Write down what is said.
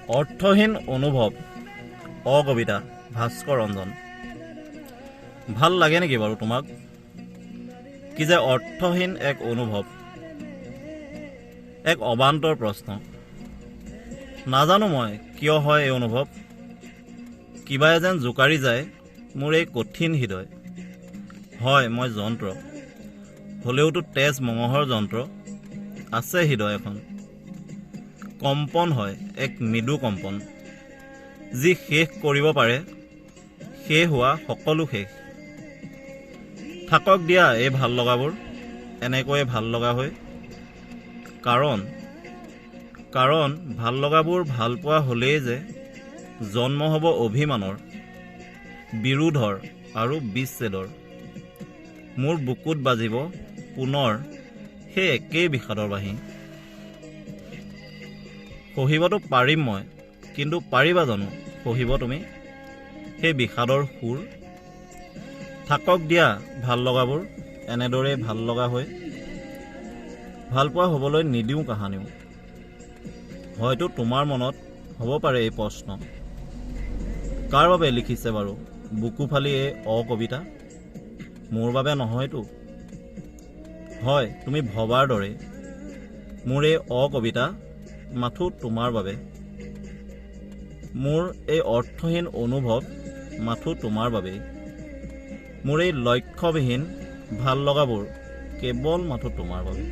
অৰ্থহীন অনুভৱ, অকবিতা, ভাস্কৰ ৰঞ্জন। ভাল লাগে নেকি বাৰু তোমাক? কি যে অৰ্থহীন এক অনুভৱ, এক অবান্তৰ প্ৰশ্ন। নাজানো মই কিয় হয় এই অনুভৱ। কিবাই যেন জোকাৰি যায় মোৰ এই কঠিন হৃদয়। হয়, মই যন্ত্ৰ, হ'লেওতো তেজ মঙহৰ যন্ত্ৰ। আছে হৃদয় এখন, কম্পন হয়, এক মৃদু কম্পন, যি শেষ কৰিব পাৰে শেষ হোৱা সকলো শেষ। থাকক দিয়া এই ভাল লগাবোৰ এনেকৈয়ে ভাল লগা হৈ। কাৰণ ভাল লগাবোৰ ভাল পোৱা হ'লেই যে জন্ম হ'ব অভিমানৰ, বিৰোধৰ আৰু বিচ্ছেদৰ। মোৰ বুকুত বাজিব পুনৰ সেই একেই বিষাদৰ বাঁহী। সহিবতো পাৰিম মই, কিন্তু পাৰিবা জানো সহিব তুমি সেই বিষাদৰ সুৰ? থাকক দিয়া ভাল লগাবোৰ এনেদৰেই ভাল লগা হৈ। ভালপোৱা হ'বলৈ নিদিওঁ কাহানিও। হয়তো তোমাৰ মনত হ'ব পাৰে এই প্ৰশ্ন, কাৰ বাবে লিখিছে বাৰু বুকু ফালি এই অকবিতা? মোৰ বাবে নহয়তো? হয়, তুমি ভবাৰ দৰেই মোৰ এই অকবিতা মাথো তোমাৰ বাবে। মোৰ এই অৰ্থহীন অনুভৱ মাথো তোমাৰ বাবেই। মোৰ এই লক্ষ্যবিহীন ভাল লগাবোৰ কেৱল মাথো তোমাৰ বাবে।